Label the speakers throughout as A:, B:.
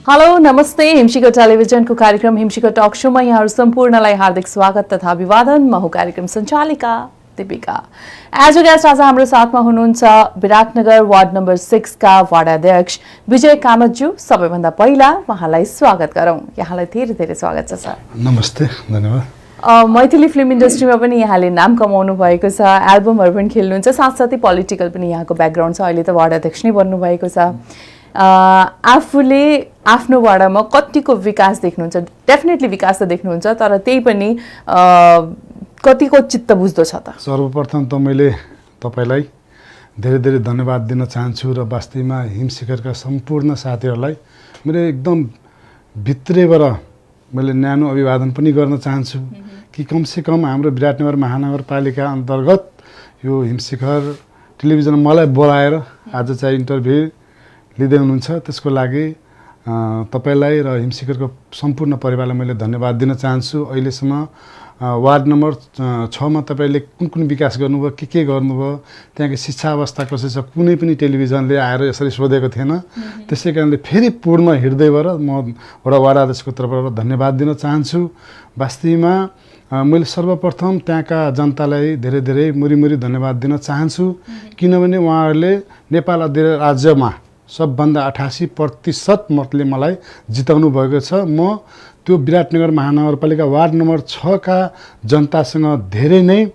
A: Hello नमस्ते हिमशिखर टेलिभिजनको कार्यक्रम हिमशिखर टक शोमा यहाँहरू सम्पूर्णलाई हार्दिक स्वागत तथा अभिवादन। म हुँ कार्यक्रम सञ्चालिका दीपिका। एज गेस्ट आज हाम्रो साथमा हुनुहुन्छ विराटनगर वार्ड नम्बर 6 का वार्ड अध्यक्ष विजय कामतज्यू। सबैभन्दा पहिला उहाँलाई स्वागत गरौँ। यहाँलाई धेरै धेरै स्वागत छ सर।
B: नमस्ते, धन्यवाद।
A: मैथिली फिल्म इन्डस्ट्रीमा पनि यहाँले नाम कमाउनु भएको छ, एल्बमहरू पनि खेल्नुहुन्छ, साथसाथै पोलिटिकल पनि यहाँको ब्याकग्राउन्ड छ। अहिले त वार्ड अध्यक्ष नै बन्नुभएको छ। आफूले आफ्नो वार्डमा कतिको विकास देख्नुहुन्छ? डेफिनेटली विकास त देख्नुहुन्छ, तर त्यही पनि कतिको चित्त बुझ्दो छ त?
B: सर्वप्रथम त मैले तपाईलाई धेरै धेरै धन्यवाद दिन चाहन्छु र वास्तवमा हिमशिखरका सम्पूर्ण साथीहरूलाई मेरो एकदम भित्रैबाट मैले न्यानो अभिवादन पनि गर्न चाहन्छु कि कमसेकम हाम्रो विराटनगर महानगरपालिका अन्तर्गत यो हिमशिखर टेलिभिजन मलाई बोलाएर आज चाहिँ इन्टरभ्यू लिँदै हुनुहुन्छ। त्यसको लागि तपाईलाई र हिमशिखरको सम्पूर्ण परिवारलाई मैले धन्यवाद दिन चाहन्छु। अहिलेसम्म वार्ड नम्बर 6 मा तपाईले कुन कुन विकास गर्नुभयो, के गर्नुभयो, त्यहाँको शिक्षा अवस्था कसो छ, कुनै पनि टेलिभिजनले आएर यसरी सोधेको थिएन। त्यसै कारणले फेरि पूर्ण हृदयबाट म वडा वार्ड अध्यक्षको तर्फबाट धन्यवाद दिन चाहन्छु। वास्तवमा मैले सर्वप्रथम त्यहाँका जनतालाई धेरै धेरै मुरी धन्यवाद दिन चाहन्छु, किनभने उहाँहरूले नेपाल राज्यमा सबभन्दा 88% मतले मलाई जिताउनु भएको छ। म त्यो विराटनगर महानगरपालिका वार्ड नम्बर 6 का जनतासँग धेरै नै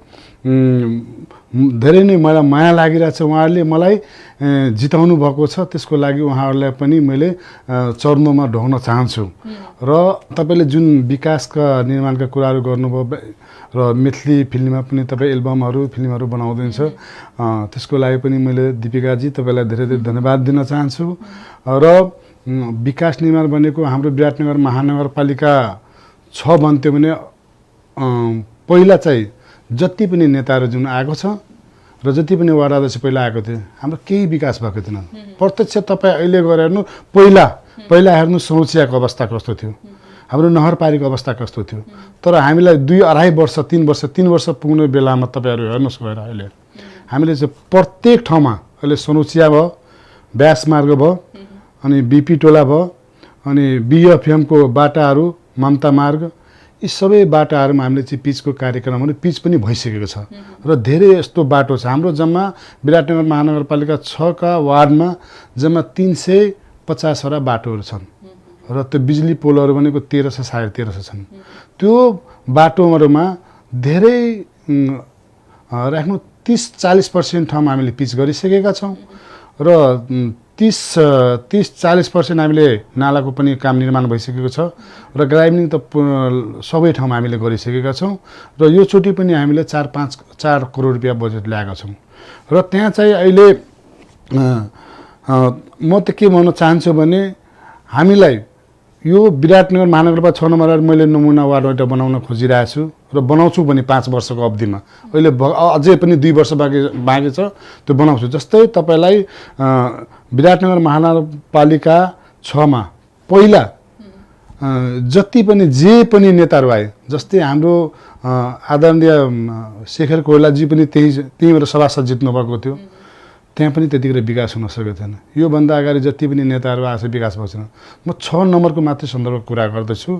B: मलाई माया लागिरहेछ। उहाँहरूले मलाई जिताउनु भएको छ, त्यसको लागि उहाँहरूलाई पनि मैले चरणमा ढोग्न चाहन्छु। र तपाईले जुन विकासका निर्माणका कुराहरू गर्नुभयो र मैथिली फिल्ममा पनि तपाईँ फिल्महरू बनाउँदैछ, त्यसको लागि पनि मैले दीपिकाजी तपाईँलाई धेरै धेरै धन्यवाद दिन चाहन्छु। र विकास निर्माण भनेको हाम्रो विराटनगर महानगरपालिका 6 बन्थ्यो भने पहिला चाहिँ जति पनि नेताहरू जुन आएको छ र जति पनि वार्ड अध्यक्ष पहिला आएको थियो, हाम्रो केही विकास भएको थिएन। प्रत्यक्ष तपाईँ अहिले गएर हेर्नु, पहिला हेर्नु समस्याको अवस्था कस्तो थियो, हाम्रो नगरपालिका अवस्था कस्तो थियो। तर हामीलाई 2-2.5 वर्ष 3 वर्ष पुग्ने बेलामा तपाईँहरू हेर्नुहोस् गएर अहिले हामीले चाहिँ प्रत्येक ठाउँमा अहिले समस्या भयो, व्यास मार्ग भयो, अनि बीपी टोला भयो, अनि बीएफएमको बाटाहरू, ममता मार्ग, यी सबै बाटाहरूमा हामीले चाहिँ पिचको कार्यक्रमहरू पिच पनि भइसकेको छ। र धेरै यस्तो बाटो छ हाम्रो जम्मा विराटनगर महानगरपालिका 6 का वार्डमा जम्मा 350 वटा बाटोहरू छन् र त्यो बिजुली पोलहरू भनेको 1300 साढे 1300 छन्। त्यो बाटोहरूमा धेरै राख्नु 30-40% ठाउँमा हामीले पिच गरिसकेका छौँ र 30-40% हामीले नालाको पनि काम निर्माण भइसकेको छ र ग्राइनिङ त सबै ठाउँमा हामीले गरिसकेका छौँ। र यो चोटि पनि हामीले 4 करोड रुपियाँ बजेट ल्याएका छौँ। र त्यहाँ चाहिँ अहिले म त के भन्न चाहन्छु भने हामीलाई यो विराटनगर महानगरपालिका 6 नम्बर मैले नमुना वार्ड एउटा बनाउन खोजिरहेको छु र बनाउँछु पनि 5 वर्षको अवधिमा। अहिले अझै पनि 2 वर्ष बाँकी छ, त्यो बनाउँछु। जस्तै तपाईलाई विराटनगर महानगरपालिका 6 मा पहिला जति पनि जे पनि नेताहरू आए, जस्तै हाम्रो आदरणीय शेखर कोइरालाजी पनि त्यहीँबाट सभासद जित्नुभएको थियो, त्यहाँ पनि त्यतिखेर विकास हुन सकेको थिएन। योभन्दा अगाडि जति पनि नेताहरू आएर विकास भएको छैन। म 6 नम्बरको मात्रै सन्दर्भको कुरा गर्दैछु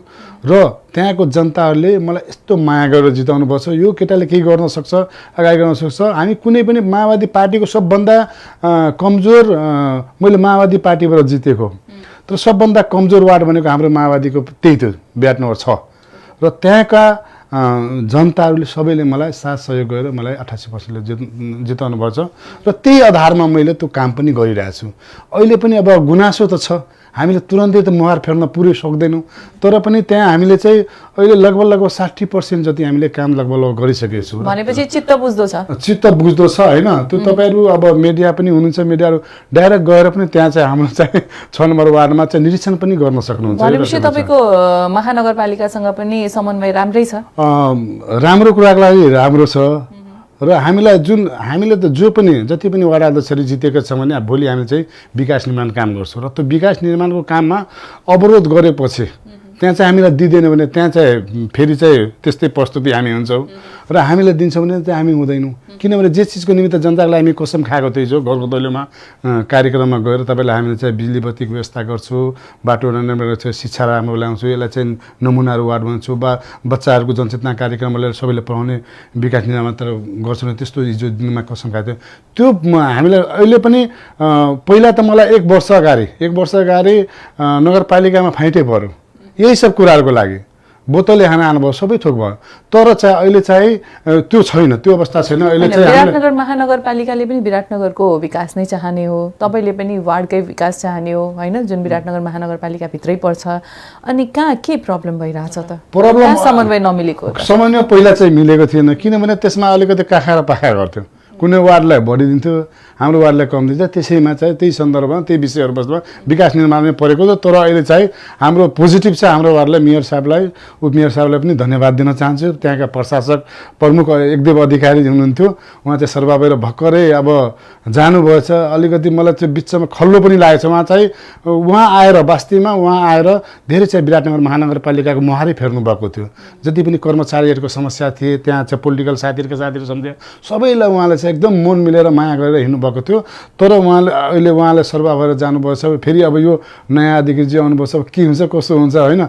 B: र त्यहाँको जनताहरूले मलाई यस्तो माया गरेर जिताउनु भएको छ। यो केटाले केही गर्न सक्छ, अगाडि गर्न सक्छ। हामी कुनै पनि माओवादी पार्टीको सबभन्दा कमजोर, मैले माओवादी पार्टीबाट जितेको, तर सबभन्दा कमजोर वार्ड भनेको हाम्रो माओवादीको त्यही थियो, विराटनगर 6। र त्यहाँका जनताहरूले सबैले मलाई साथ सहयोग गरेर मलाई 88% जिताउनु भएको छ र त्यही आधारमा मैले त्यो काम पनि गरिरहेको छु। अहिले पनि अब गुनासो त छ, हामीले तुरन्तै त मुहार फेर्न पुरै सक्दैनौँ, तर पनि त्यहाँ हामीले चाहिँ अहिले लगभग 60% जति हामीले काम लगभग गरिसकेको छु।
A: भनेपछि चित्त बुझ्दो छ
B: हैन? त्यो तपाईहरु अब मिडिया पनि हुनुहुन्छ, मिडियाहरु डाइरेक्ट गएर पनि त्यहाँ चाहिँ हाम्रो चाहिँ 6 नम्बर वार्डमा चाहिँ निरीक्षण पनि गर्न सक्नुहुन्छ।
A: भनेपछि तपाईको महानगरपालिकासँग पनि समन्वय राम्रै छ?
B: राम्रो कुराको लागि राम्रो छ। र हामीले त जो पनि जति पनि वडा अध्यक्षहरू जितेका छौँ भने भोलि हामी चाहिँ विकास निर्माण काम गर्छौँ र त्यो विकास निर्माणको काममा अवरोध गरेपछि त्यहाँ चाहिँ हामीलाई दिँदैन भने त्यहाँ चाहिँ फेरि चाहिँ त्यस्तै प्रस्तुति हामी हुन्छौँ र हामीलाई दिन्छौँ भने चाहिँ हामी हुँदैनौँ। किनभने जे चिजको निमित्त जनताको लागि हामी कसम खाएको थिएछौँ घरको दैलोमा कार्यक्रममा गएर तपाईँलाई हामीले चाहिँ बिजुली बत्तीको व्यवस्था गर्छु, बाटो निर्माण गर्छु, शिक्षा राम्रो ल्याउँछु, यसलाई चाहिँ नमुनाहरू वार्ड बनाउँछु, बच्चाहरूको जनचेतना कार्यक्रमले सबैले पढाउने विकास निर्माण तर गर्छु भने त्यस्तो हिजो दिनमा कसम खाएको थियो। त्यो हामीलाई अहिले पनि पहिला त मलाई 1 वर्ष अगाडि नगरपालिकामा फाइटै पर्यो यही सब कुराहरूको लागि। बोतलले खाना आनुभयो, सबै थोक भयो, तर चाहिँ अहिले चाहिँ त्यो छैन, त्यो अवस्था छैन। अहिले चाहिँ
A: विराटनगर महानगरपालिकाले पनि विराटनगरको विकास नै चाहने हो, तपाईँले पनि वार्डकै विकास चाहने हो होइन, जुन विराटनगर महानगरपालिकाभित्रै पर्छ। अनि कहाँ के प्रब्लम भइरहेछ त? प्रब्लम समन्वय नमिलेको।
B: समन्वय पहिला चाहिँ मिलेको थिएन, किनभने त्यसमा अलिकति काखा र पाखा गर्थ्यो। कुनै वार्डलाई बढी दिन्थ्यो, हाम्रो वार्डलाई कम दिन्छ, त्यसैमा चाहिँ त्यही सन्दर्भमा त्यही विषयहरू बस्दा विकास निर्माणमै परेको छ। तर अहिले चाहिँ हाम्रो पोजिटिभ छ, हाम्रो वार्डलाई मेयर साहबलाई उपमेयर साहबलाई पनि धन्यवाद दिन चाहन्छु। त्यहाँका प्रशासक प्रमुख एकदेव अधिकारी हुनुहुन्थ्यो, उहाँ चाहिँ सर्वाभएर भर्खरै अब जानुभएछ। अलिकति मलाई त्यो बिचमा खल्लो पनि लागेको छ। उहाँ आएर वास्तवमा धेरै चाहिँ विराटनगर महानगरपालिकाको मुहारै फेर्नु भएको थियो। जति पनि कर्मचारीहरूको समस्या थिए, त्यहाँ चाहिँ पोलिटिकल साथीहरूको समस्या सबैलाई उहाँले चाहिँ एकदम मन मिलेर माया गरेर हिँड्नु भएको थियो। तर उहाँले सर्वा भएर जानुभएछ। फेरि अब यो नयाँ अधिकृतजी आउनुभएछ, के हुन्छ कसो हुन्छ होइन,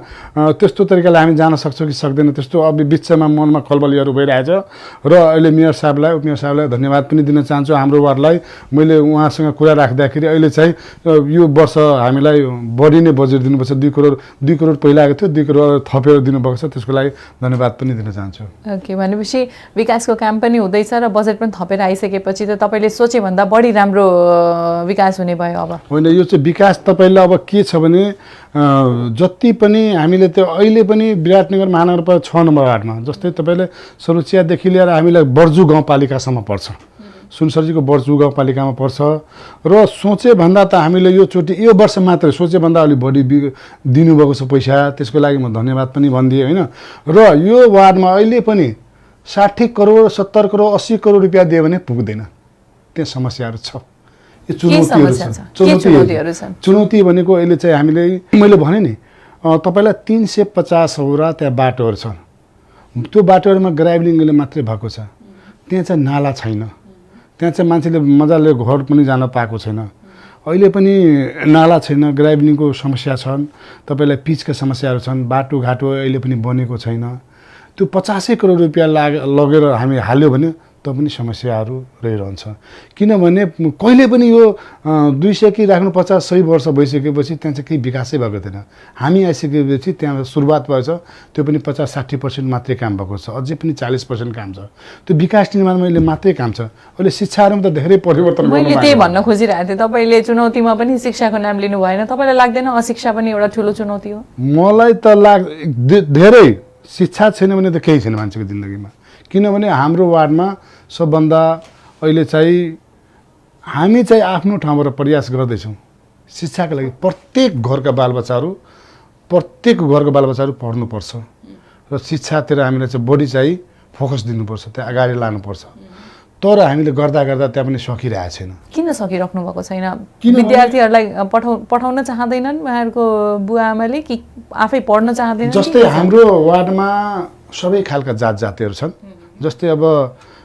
B: त्यस्तो तरिकाले हामी जान सक्छौँ कि सक्दैन, त्यस्तो अब बिचमा मनमा खलबलीहरू भइरहेछ। र अहिले मेयर साहबलाई उपमेयर साहबलाई धन्यवाद पनि दिन चाहन्छु। हाम्रो वार्डलाई मैले उहाँसँग कुरा राख्दाखेरि अहिले चाहिँ यो वर्ष हामीलाई बढी नै बजेट दिनुपर्छ, 2 करोड पहिला आएको थियो, 2 करोड थपेर दिनुभएको छ, त्यसको लागि धन्यवाद पनि दिन चाहन्छु।
A: ओके, भनेपछि विकासको काम पनि हुँदैछ र बजेट पनि थपेर आइसकेपछि त तपाईँले सोचे भन्दा बढी राम्रो विकास हुने भयो। अब
B: होइन, यो चाहिँ विकास तपाईँलाई अब के छ भने जति पनि हामीले त्यो अहिले पनि विराटनगर महानगरपालिका 6 नम्बर वार्डमा जस्तै तपाईँले सरुचियादेखि लिएर हामीलाई बर्जु गाउँपालिकासम्म पर्छ, सुनसरीको बर्जु गाउँपालिकामा पर्छ। र सोचे भन्दा त हामीले यो वर्ष मात्रै सोचे भन्दा अलिक बढी दिनुभएको छ पैसा, त्यसको लागि म धन्यवाद पनि भनिदिएँ होइन। र यो वार्डमा अहिले पनि 60 करोड 70 करोड 80 करोड रुपियाँ दियो भने पुग्दैन, त्यहाँ समस्याहरू छ। यो चुनौती भनेको अहिले चाहिँ हामीले मैले भने नि तपाईँलाई 350वटा त्यहाँ बाटोहरू छन्, त्यो बाटोहरूमा ग्राभलिङले मात्रै भएको छ, त्यहाँ चाहिँ नाला छैन, त्यहाँ चाहिँ मान्छेले मजाले घर पनि जान पाएको छैन। अहिले पनि नाला छैन, ग्राभलिङको समस्या छन्, तपाईँलाई पिचका समस्याहरू छन्, बाटोघाटो अहिले पनि बनेको छैन। त्यो 50 करोड रुपियाँ लगेर हामी हाल्यो भने त पनि समस्याहरू रहिरहन्छ। किनभने कहिले पनि यो 200 कि राख्नु 50-100 वर्ष भइसकेपछि त्यहाँ चाहिँ केही विकासै भएको थिएन। हामी आइसकेपछि त्यहाँ सुरुवात भएछ, त्यो पनि 50-60% मात्रै काम भएको छ, अझै पनि 40% काम छ। त्यो विकास निर्माणमा अहिले मात्रै काम छ। अहिले शिक्षाहरूमा त धेरै परिवर्तन गर्नु।
A: मैले त्यही भन्न खोजिरहेको थिएँ, तपाईँले चुनौतीमा पनि शिक्षाको नाम लिनु भएन, तपाईँलाई लाग्दैन अशिक्षा पनि एउटा ठुलो चुनौती हो? मलाई त
B: धेरै शिक्षा छैन भने त केही छैन मान्छेको जिन्दगीमा। किनभने हाम्रो वार्डमा सबभन्दा अहिले चाहिँ हामी चाहिँ आफ्नो ठाउँबाट प्रयास गर्दैछौँ शिक्षाको लागि। प्रत्येक घरका बालबच्चाहरू पढ्नुपर्छ र शिक्षातिर हामीले चाहिँ बढी चाहिँ फोकस दिनुपर्छ, त्यहाँ अगाडि लानुपर्छ। तर हामीले गर्दा त्यहाँ पनि सकिरहेको छैन।
A: किन सकिराख्नु भएको छैन? विद्यार्थीहरूलाई पठाउन चाहँदैनन् उहाँहरूको बुवा आमाले कि आफै पढ्न चाहँदैनन्?
B: जस्तै हाम्रो वार्डमा सबै खालका जातिहरू छन्। जस्तै अब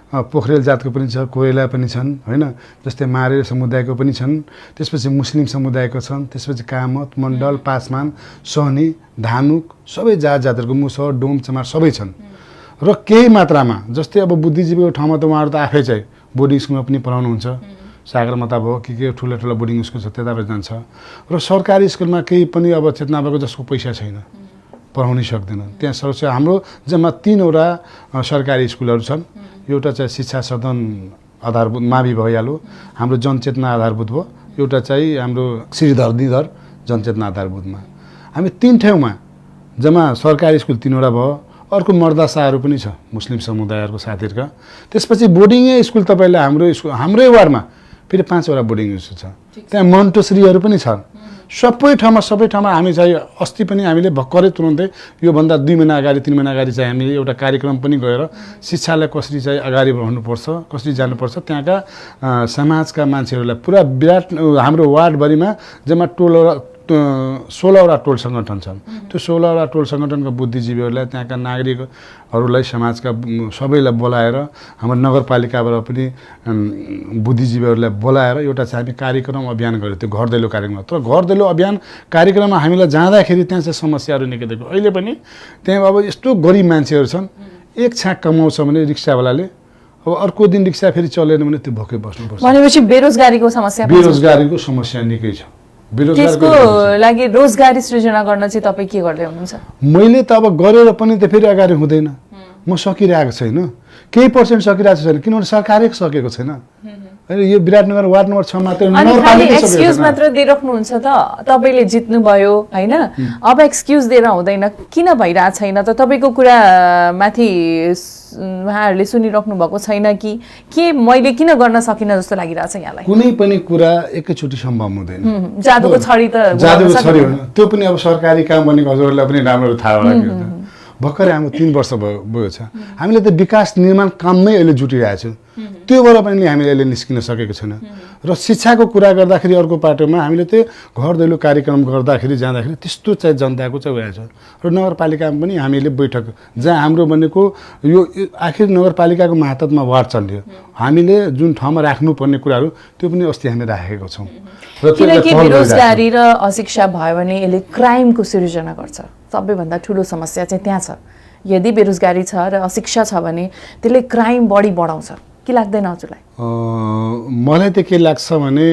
B: पोखरेल जातको पनि छ, कोइला पनि छन् होइन, जस्तै मारे समुदायको पनि छन्, त्यसपछि मुस्लिम समुदायको छन्, त्यसपछि कामत, मण्डल, पासमान, सहनी, धानुक सबै जातहरूको मुसहर, डोम, चमार सबै छन्। र केही मात्रामा जस्तै अब बुद्धिजीवीको ठाउँमा त उहाँहरू त आफै चाहिँ बोर्डिङ स्कुलमा पनि पढाउनुहुन्छ, सागरमाथा भयो के ठुला बोर्डिङ स्कुल छ त्यताबाट जान्छ। र सरकारी स्कुलमा केही पनि अब चेतना भएको जसको पैसा छैन पढाउनै सक्दैन, त्यहाँ सर्वोच्च हाम्रो जम्मा 3वटा सरकारी स्कुलहरू छन्। एउटा चाहिँ शिक्षा सदन आधारभूत मावि भइहाल्यो, हाम्रो जनचेतना आधारभूत भयो, एउटा चाहिँ हाम्रो श्रीधर निधर जनचेतना आधारभूतमा। हामी 3 ठाउँमा जम्मा सरकारी स्कुल 3वटा भयो, अर्को मर्दासाहरू पनि छ मुस्लिम समुदायहरूको साथीहरूका। त्यसपछि बोर्डिङै स्कुल तपाईँले हाम्रै वार्डमा फेरि 5वटा बोर्डिङ स्कुल छ, त्यहाँ मन्टोश्रीहरू पनि छन्। सबै ठाउँमा हामी चाहिँ अस्ति पनि हामीले भर्खरै तुरुन्तै योभन्दा 2 महिना अगाडि 3 महिना अगाडि चाहिँ हामीले एउटा कार्यक्रम पनि गएर शिक्षालाई कसरी चाहिँ अगाडि बढाउनुपर्छ, कसरी जानुपर्छ, त्यहाँका समाजका मान्छेहरूलाई पुरा हाम्रो वार्डभरिमा जम्मा 16वटा टोल सङ्गठन छन्। त्यो 16वटा टोल सङ्गठनका बुद्धिजीवीहरूलाई त्यहाँका नागरिकहरूलाई समाजका सबैलाई बोलाएर हाम्रो नगरपालिकाबाट पनि बुद्धिजीवीहरूलाई बोलाएर एउटा चाहिँ हामी कार्यक्रम अभियान गऱ्यौँ त्यो घर दैलो कार्यक्रम। तर घर दैलो अभियान कार्यक्रममा हामीलाई जाँदाखेरि त्यहाँ चाहिँ समस्याहरू निकै देखियो। अहिले पनि त्यहाँ अब यस्तो गरिब मान्छेहरू छन्, एक छाक कमाउँछ भने रिक्सावालाले अब अर्को दिन रिक्सा फेरि चलेन भने त्यो भोकै बस्नुपर्छ।
A: भनेपछि बेरोजगारीको समस्या
B: निकै छ।
A: त्यसको लागि रोजगारी सृजना गर्न चाहिँ तपाईँ के गर्दै हुनुहुन्छ?
B: मैले त अब गरेर पनि त फेरि अगाडि हुँदैन, म सकिरहेको छैन, केही पर्सेन्ट सकिरहेको छैन किनभने सरकारै सकेको छैन। अहिले यो विराटनगर वार्ड नम्बर 6 मात्र
A: एक्सक्युज मात्र दिइराख्नुहुन्छ त, तपाईँले जित्नुभयो होइन, अब एक्सक्युज दिएर हुँदैन। किन भइरहेको छैन त? तपाईँको कुरा माथि उहाँहरूले सुनिराख्नु भएको छैन कि के मैले किन गर्न सकिनँ जस्तो लागिरहेछ यहाँलाई?
B: कुनै पनि कुरा एकैचोटि सम्भव हुँदैन।
A: जादुको छडी त
B: होइन, त्यो पनि अब सरकारी काम भनेको हजुरहरूलाई पनि राम्रो थाहा होला। भर्खरै हाम्रो 3 वर्ष भयो छ, हामीले त विकास निर्माण काममै अहिले जुटिरहेछौँ, त्योबाट पनि हामीले अहिले निस्किन सकेको छैन। र शिक्षाको कुरा गर्दाखेरि अर्को पाटोमा हामीले त्यो घर दैलो कार्यक्रम गर्दाखेरि जाँदाखेरि त्यस्तो चाहिँ जनताको चाहिँ उयो छ। र नगरपालिकामा पनि हामीले बैठक जहाँ हाम्रो भनेको यो आखिर नगरपालिकाको मातहतमा वार्ड चल्यो, हामीले जुन ठाउँमा राख्नुपर्ने कुराहरू त्यो पनि अस्ति हामी राखेको छौँ।
A: किनकि बेरोजगारी र अशिक्षा भयो भने यसले क्राइमको सृजना गर्छ। सबैभन्दा ठुलो समस्या चाहिँ त्यहाँ छ। यदि बेरोजगारी छ र अशिक्षा छ भने त्यसले क्राइम बढी बढाउँछ कि लाग्दैन हजुरलाई?
B: मलाई त के लाग्छ भने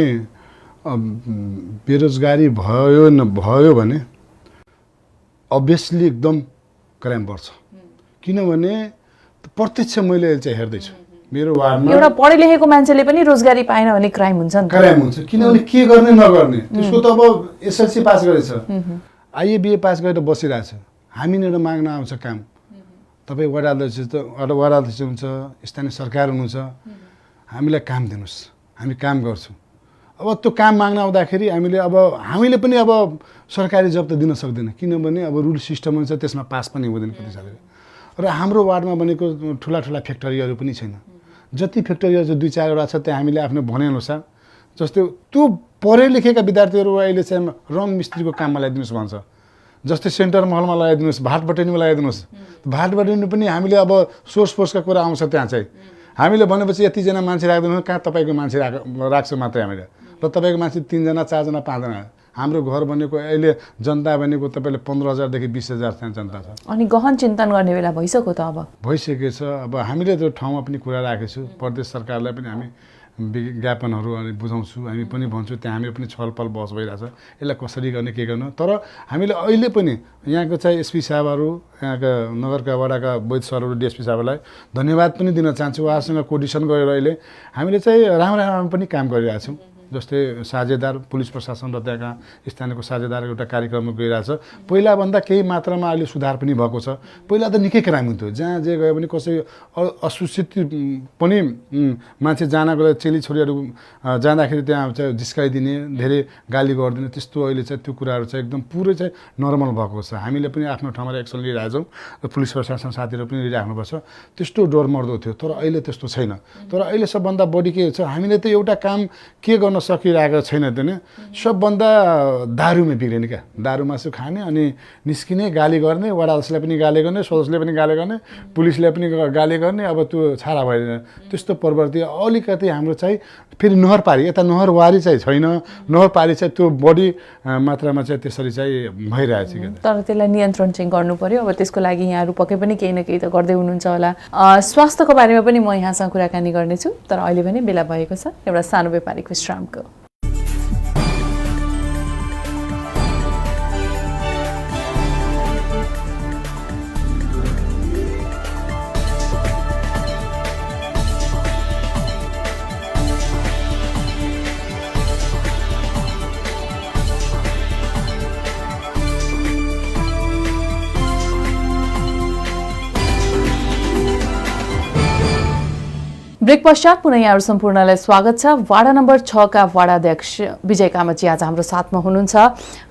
B: बेरोजगारी भयो भने अभियसली एकदम क्राइम बढ्छ। किनभने प्रत्यक्ष मैले चाहिँ हेर्दैछु मेरो वार्डमा
A: एउटा पढे लेखेको मान्छेले पनि रोजगारी पाएन भने क्राइम हुन्छ नि।
B: क्राइम हुन्छ किनभने के गर्ने नगर्ने त्यसको त अब एसएलसी पास गरेछ, आइए बिए पास गरेर बसिरहेछ, हामीनिर माग्न आउँछ काम। तपाईँ वडा अध्यक्ष हुनुहुन्छ, स्थानीय सरकार हुनुहुन्छ, हामीलाई काम दिनुहोस्, हामी काम गर्छौँ। अब त्यो काम माग्न आउँदाखेरि हामीले पनि अब सरकारी जब त दिन सक्दैन किनभने अब रुल सिस्टम हुन्छ, त्यसमा पास पनि हुँदैन कति सालले। र हाम्रो वार्डमा भनेको ठुला फ्याक्ट्रीहरू पनि छैन। जति फ्याक्ट्रीहरू चाहिँ 2-4वटा छ त्यहाँ हामीले आफ्नो भनेअनुसार जस्तै त्यो पढे लेखेका विद्यार्थीहरू अहिले चाहिँ रङ मिस्त्रीको काममा लगाइदिनुहोस् भन्छ। जस्तै सेन्टर महलमा लगाइदिनुहोस्, भाट बटनीमा लगाइदिनुहोस्। भाट बटनी पनि हामीले अब सोर्स फोर्सका कुरा आउँछ त्यहाँ चाहिँ हामीले भनेपछि यतिजना मान्छे राख्दैनौँ, कहाँ तपाईँको मान्छे राख्छौँ मात्रै हामीले। र तपाईँको मान्छे 3 जना 4 जना 5 जना। हाम्रो घर भनेको अहिले जनता भनेको तपाईँले 15,000 देखि 20,000 त्यहाँ जनता छ।
A: अनि गहन चिन्तन गर्ने बेला भइसक्यो त? अब भइसकेको
B: छ। अब हामीले त्यो ठाउँमा पनि कुरा राखेको छु, प्रदेश सरकारलाई पनि हामी विज्ञापनहरू अनि बुझाउँछु, हामी पनि भन्छु, त्यहाँ हामी पनि छलफल बहस भइरहेछ यसलाई कसरी गर्ने के गर्नु। तर हामीले अहिले पनि यहाँको चाहिँ एसपी साहबहरू, यहाँका नगरका वडाका वैद सरहरू, डिएसपी साहबलाई धन्यवाद पनि दिन चाहन्छु। उहाँसँग कोर्डिनेसन गरेर अहिले हामीले चाहिँ राम्रो पनि काम गरिरहेछौँ। जस्तै साझेदार पुलिस प्रशासन र त्यहाँका स्थानीयको साझेदार एउटा कार्यक्रममा गइरहेछ। पहिलाभन्दा केही मात्रामा अहिले सुधार पनि भएको छ। पहिला त निकै क्राइम हुन्थ्यो, जहाँ जे गयो भने कसै असूचित पनि मान्छे जानको लागि चेली छोरीहरू जाँदाखेरि त्यहाँ चाहिँ जिस्काइदिने, धेरै गाली गरिदिने, त्यस्तो अहिले चाहिँ त्यो कुराहरू चाहिँ एकदम पुरै चाहिँ नर्मल भएको छ। हामीले पनि आफ्नो ठाउँमा एक्सन लिइरहेछौँ र पुलिस प्रशासन साथीहरू पनि लिइराख्नुपर्छ। त्यस्तो डरमर्दो थियो, तर अहिले त्यस्तो छैन। तर अहिले सबभन्दा बढी के छ, हामीले त एउटा काम के गर्न सकिरहेको छैन त नि, सबभन्दा दारूमा बिग्रिने क्या। दारू मासु खाने अनि निस्किने, गाली गर्ने, वडा अध्यक्षलाई पनि गाली गर्ने, सदस्यले पनि गाली गर्ने, पुलिसलाई पनि गाली गर्ने। अब त्यो छाडा भएन त्यस्तो प्रवृत्ति अलिकति हाम्रो चाहिँ फेरि नहरपारी यता नहरवारी चाहिँ छैन, नहरपारी चाहिँ त्यो बढी मात्रामा चाहिँ त्यसरी चाहिँ भइरहेछ क्या।
A: तर त्यसलाई नियन्त्रण चाहिँ गर्नु पर्यो। अब त्यसको लागि यहाँहरू पक्कै पनि केही न केही त गर्दै हुनुहुन्छ होला। स्वास्थ्यको बारेमा पनि म यहाँसँग कुराकानी गर्नेछु, तर अहिले पनि बेला भएको छ एउटा सानो व्यापारिक विश्रामको। ब्रेक पश्चात पुनः यहाँहरू सम्पूर्णलाई स्वागत छ। वाडा नम्बर 6 का वाडाध्यक्ष विजय कामतजी आज हाम्रो साथमा हुनुहुन्छ।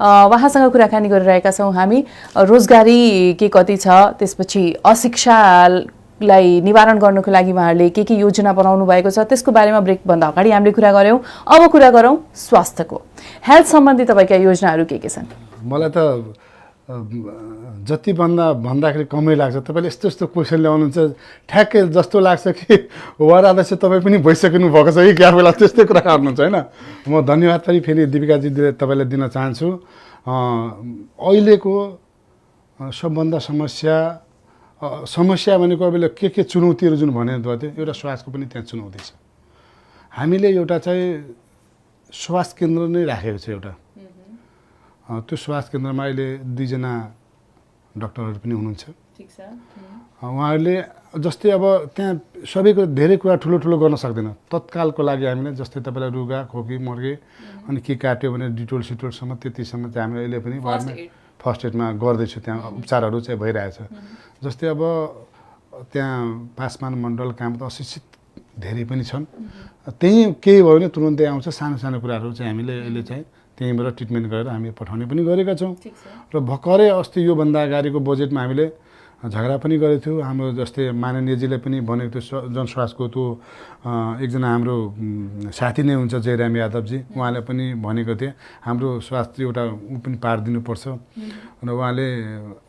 A: उहाँसँग कुराकानी गरिरहेका छौँ हामी। रोजगारी के कति छ, त्यसपछि अशिक्षालाई निवारण गर्नको लागि उहाँहरूले के योजना बनाउनु भएको छ त्यसको बारेमा ब्रेकभन्दा अगाडि हामीले कुरा गऱ्यौँ। अब कुरा गरौँ स्वास्थ्यको। हेल्थ सम्बन्धी तपाईँका योजनाहरू के छन्?
B: मलाई त जति भन्दाखेरि कमै लाग्छ। तपाईँले यस्तो यस्तो क्वेसन ल्याउनुहुन्छ, ठ्याक्कै जस्तो लाग्छ कि वार्ड अध्यक्ष तपाईँ पनि भइसक्नु भएको छ कि क्या बेला त्यस्तै कुरा गर्नुहुन्छ होइन। म धन्यवाद पनि फेरि दिपिकाजी तपाईँलाई दिन चाहन्छु। अहिलेको सबभन्दा समस्या भनेको अब के चुनौतीहरू जुन भनेको थियो, एउटा स्वास्थ्यको पनि त्यहाँ चुनौती छ। हामीले एउटा चाहिँ स्वास्थ्य केन्द्र नै राखेको छ एउटा। त्यो स्वास्थ्य केन्द्रमा अहिले 2 जना डक्टरहरू पनि हुनुहुन्छ। उहाँहरूले जस्तै अब त्यहाँ सबैको धेरै कुरा ठुलो गर्न सक्दैन। तत्कालको लागि हामीले जस्तै तपाईँलाई रुगा खोकी मर्गे अनि के काट्यो भने डिटोल सिटोलसम्म त्यतिसम्म चाहिँ हामी अहिले पनि फर्स्ट एडमा गर्दैछु। त्यहाँ उपचारहरू चाहिँ भइरहेछ। जस्तै अब त्यहाँ पासमान मण्डल कामत अशिक्षित धेरै पनि छन्। त्यही केही भयो भने तुरुन्तै आउँछ। सानो कुराहरू चाहिँ हामीले अहिले चाहिँ त्यहीँबाट ट्रिटमेन्ट गरेर हामी पठाउने पनि गरेका छौँ। र भर्खरै अस्ति योभन्दा अगाडिको बजेटमा हामीले झगडा पनि गरेको थियौँ। हाम्रो जस्तै माननीयजीले पनि भनेको थियो जनस्वास्थ्यको त्यो एकजना हाम्रो साथी नै हुन्छ जयराम यादवजी, उहाँले पनि भनेको थिए हाम्रो स्वास्थ्य एउटा पनि पारिदिनुपर्छ। र उहाँले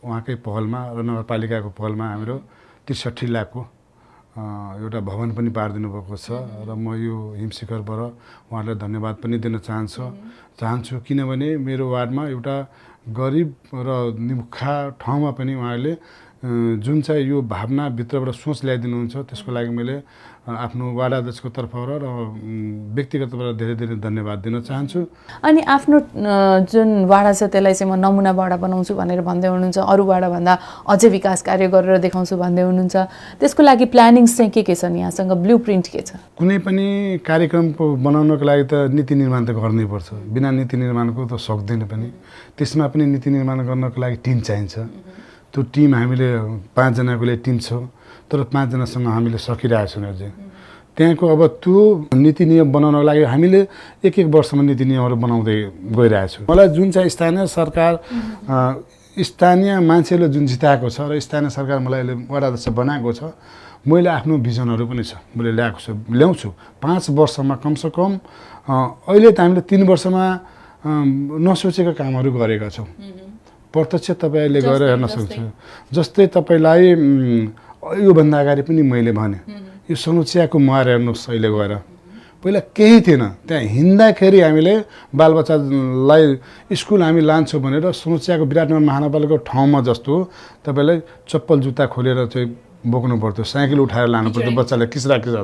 B: उहाँकै पहलमा र नगरपालिकाको पहलमा हाम्रो 63 लाखको एउटा भवन पनि पारिदिनु भएको छ। र म यो हिमशिखरबाट उहाँलाई धन्यवाद पनि दिन चाहन्छु किनभने मेरो वार्डमा एउटा गरिब र निमुखा ठाउँमा पनि उहाँले जुन चाहिँ यो भावनाभित्रबाट सोच ल्याइदिनुहुन्छ त्यसको लागि मैले आफ्नो वार्ड अध्यक्षको तर्फबाट र व्यक्तिगतबाट धेरै धन्यवाद दिन चाहन्छु।
A: अनि आफ्नो जुन वाडा छ त्यसलाई चाहिँ म नमुना वाडा बनाउँछु भनेर भन्दै हुनुहुन्छ, अरू वाडाभन्दा अझै विकास कार्य गरेर देखाउँछु भन्दै हुनुहुन्छ। त्यसको लागि प्लानिङ चाहिँ के छन्? यहाँसँग ब्लु प्रिन्ट के छ?
B: कुनै पनि कार्यक्रमको बनाउनको लागि त नीति निर्माण त गर्नै पर्छ। बिना नीति निर्माणको त सक्दैन पनि। त्यसमा पनि नीति निर्माण गर्नको लागि टिम चाहिन्छ। त्यो टिम हामीले 5 जनाको टिम छ, तर 5 जनासँग हामीले सकिरहेको छौँ अझै। त्यहाँको अब त्यो नीति नियम बनाउनको लागि हामीले एक वर्षमा नीति नियमहरू बनाउँदै गइरहेछौँ। मलाई जुन चाहिँ स्थानीय सरकार स्थानीय मान्छेले जुन जिताएको छ र स्थानीय सरकार मलाई अहिले वडा अध्यक्ष बनाएको छ, मैले आफ्नो भिजनहरू पनि छ मैले ल्याउँछु 5 वर्षमा कमसेकम। अहिले त हामीले 3 वर्षमा नसोचेका कामहरू गरेका छौँ। प्रत्यक्ष तपाईँले गएर हेर्न सक्नुहुन्छ। जस्तै तपाईँलाई योभन्दा अगाडि पनि मैले भने यो सनुचियाको मुहार हेर्नुहोस्। अहिले गएर पहिला केही थिएन, त्यहाँ हिँड्दाखेरि हामीले बालबच्चालाई स्कुल हामी लान्छौँ भनेर सनुचियाको विराटनगर महानगरपालिकाको ठाउँमा जस्तो तपाईँलाई चप्पल जुत्ता खोलेर चाहिँ बोक्नु पर्थ्यो, साइकल उठाएर लानु पर्थ्यो, बच्चालाई किस्रा थियो,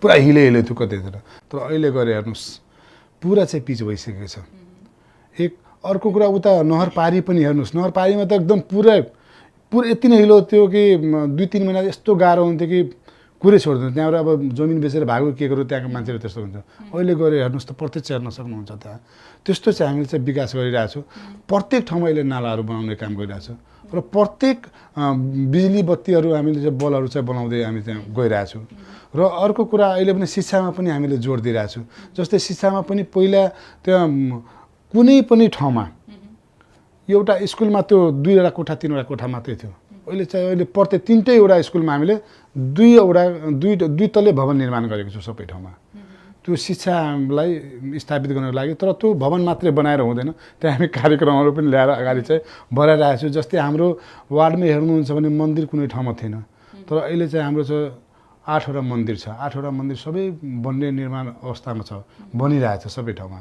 B: पुरा हिले थियो कतैतिर। तर अहिले गएर हेर्नुहोस् पुरा चाहिँ पिच भइसकेको छ। एक अर्को कुरा उता नहर पारी पनि हेर्नुहोस्। नहर पारीमा त एकदम पुरा यति नै हिलो थियो कि 2-3 महिना यस्तो गाह्रो हुन्थ्यो कि कुरै छोड्दैन। त्यहाँबाट अब जमिन बेचेर भागो के गर्यो त्यहाँको मान्छेहरू त्यस्तो हुन्छ। अहिले गएर हेर्नुहोस् त प्रत्यक्ष हेर्न सक्नुहुन्छ। त्यहाँ त्यस्तो चाहिँ हामीले चाहिँ विकास गरिरहेछौँ। प्रत्येक ठाउँमा अहिले नालाहरू बनाउने काम गरिरहेछ र प्रत्येक बिजुली बत्तीहरू हामीले चाहिँ बलहरू चाहिँ बनाउँदै हामी त्यहाँ गइरहेछौँ। र अर्को कुरा अहिले पनि शिक्षामा पनि हामीले जोड दिइरहेछौँ। जस्तै शिक्षामा पनि पहिला त्यहाँ कुनै पनि ठाउँमा एउटा स्कुलमा त्यो 2वटा कोठा 3वटा कोठा मात्रै थियो। अहिले प्रत्येक 3वटा स्कुलमा हामीले 2 तले भवन निर्माण गरेको छौँ सबै ठाउँमा। त्यो शिक्षालाई स्थापित गर्नको लागि। तर त्यो भवन मात्रै बनाएर हुँदैन, त्यहाँ हामी कार्यक्रमहरू पनि ल्याएर अगाडि चाहिँ बढाइरहेको छौँ। जस्तै हाम्रो वार्डमा हेर्नुहुन्छ भने मन्दिर कुनै ठाउँमा थिएन, तर अहिले चाहिँ हाम्रो चाहिँ 8वटा मन्दिर छ। 8वटा मन्दिर सबै बन्ने निर्माण अवस्थामा छ, बनिरहेछ सबै ठाउँमा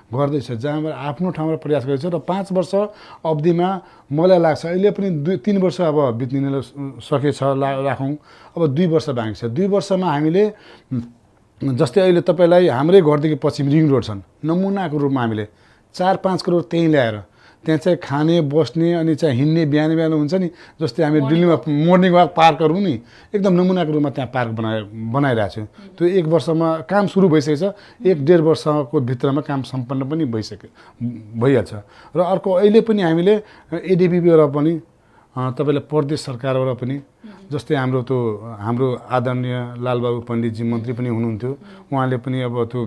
B: गर्दैछ। जहाँबाट आफ्नो ठाउँमा प्रयास गरेको छ। र 5 वर्ष अवधिमा मलाई लाग्छ अहिले पनि 2-3 वर्ष अब बित्न सकेछ राखौँ, अब 2 वर्ष बाँकी छ। 2 वर्षमा हामीले जस्तै अहिले तपाईँलाई हाम्रै घरदेखि पश्चिम रिङ रोड छन्, नमुनाको रूपमा हामीले 4-5 करोड त्यहीँ ल्याएर त्यहाँ चाहिँ खाने बस्ने अनि चाहिँ हिँड्ने बिहान हुन्छ नि। जस्तै हामी दिल्लीमा मर्निङ वाक पार्कहरू नि एकदम नमुनाको रूपमा त्यहाँ पार्क बनाइरहेको छु। त्यो 1 वर्षमा काम सुरु भइसकेछ। 1-1.5 वर्षको भित्रमा काम सम्पन्न पनि भइहाल्छ। र अर्को अहिले पनि हामीले एडिबीबाट पनि तपाईँलाई प्रदेश सरकारबाट पनि जस्तै हाम्रो आदरणीय लालबाबु पण्डितजी मन्त्री पनि हुनुहुन्थ्यो, उहाँले पनि अब त्यो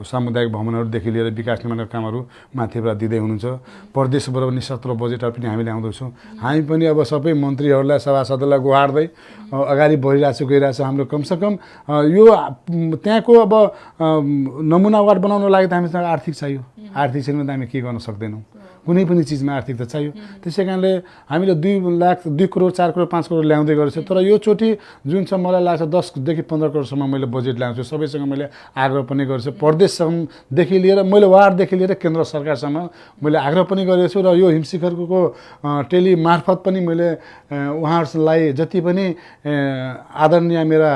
B: सामुदायिक भवनहरूदेखि लिएर विकास निर्माणका कामहरू माथिबाट दिँदै हुनुहुन्छ। प्रदेशबाट पनि सत्र बजेटहरू पनि हामीले ल्याउँदैछौँ। हामी पनि अब सबै मन्त्रीहरूलाई सभासदहरूलाई गुहार्दै अगाडि गइरहेको छ। हाम्रो कमसेकम यो त्यहाँको अब नमुना वार्ड बनाउनको लागि त हामीसँग आर्थिक चाहियो। आर्थिक छैन भने त हामी के गर्न सक्दैनौँ, कुनै पनि चिजमा आर्थिकता चाहियो। त्यसै कारणले हामीले 2 लाख 2 करोड 4 करोड 5 करोड ल्याउँदै गरेको छु। तर यो चोटि जुन चाहिँ मलाई लाग्छ 10 देखि 15 करोडसम्म मैले बजेट ल्याउँछु। सबैसँग मैले आग्रह पनि गरेको छु, प्रदेशसम्मदेखि लिएर मैले वार्डदेखि लिएर केन्द्र सरकारसम्म मैले आग्रह पनि गरेको छु। र यो हिमशिखरको टेली मार्फत पनि मैले उहाँहरूलाई जति पनि आदरणीय मेरा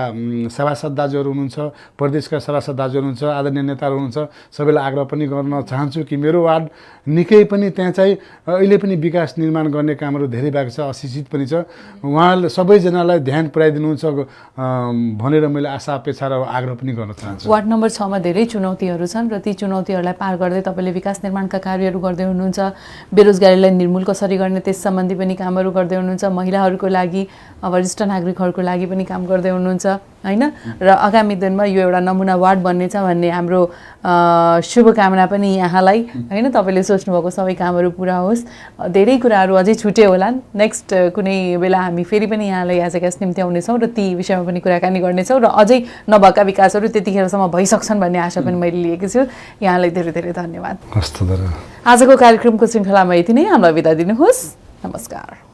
B: सभासद दाजुहरू हुनुहुन्छ, प्रदेशका सभासद दाजुहरू हुनुहुन्छ, आदरणीय नेताहरू हुनुहुन्छ, सबैलाई आग्रह पनि गर्न चाहन्छु कि मेरो वार्ड निकै पनि त्यहाँ चाहिँ अहिले पनि विकास निर्माण गर्ने कामहरू धेरै भएको छ, अशिक्षित पनि छ। उहाँले सबैजनालाई ध्यान पुर्याइदिनुहुन्छ भनेर मैले आशा अपेक्षा र आग्रह पनि गर्न चाहन्छु।
A: वार्ड नम्बर 6 मा धेरै चुनौतीहरू छन् र ती चुनौतीहरूलाई पार गर्दै तपाईँले विकास निर्माणका कार्यहरू गर्दै हुनुहुन्छ। बेरोजगारीलाई निर्मूल कसरी गर्ने त्यस सम्बन्धी पनि कामहरू गर्दै हुनुहुन्छ। महिलाहरूको लागि, वरिष्ठ नागरिकहरूको लागि पनि काम गर्दै हुनुहुन्छ हैन। र आगामी दिनमा यो एउटा नमुना वार्ड बन्नेछ भन्ने हाम्रो शुभकामना पनि यहाँलाई हैन। तपाईँले सोच्नुभएको सबै कामहरू पुरा होस्। धेरै कुराहरू अझै छुटे होलान्। नेक्स्ट कुनै बेला हामी फेरि पनि यहाँलाई एज अ गेस्ट निम्ति आउनेछौँ र ती विषयमा पनि कुराकानी गर्नेछौँ र अझै नभएका विकासहरू त्यतिखेरसम्म भइसक्छन् भन्ने आशा पनि मैले लिएको छु। यहाँलाई धेरै धेरै धन्यवाद।
B: हस्त।
A: आजको कार्यक्रमको श्रृङ्खलामा यति नै। हामीलाई बिदा दिनुहोस्। नमस्कार।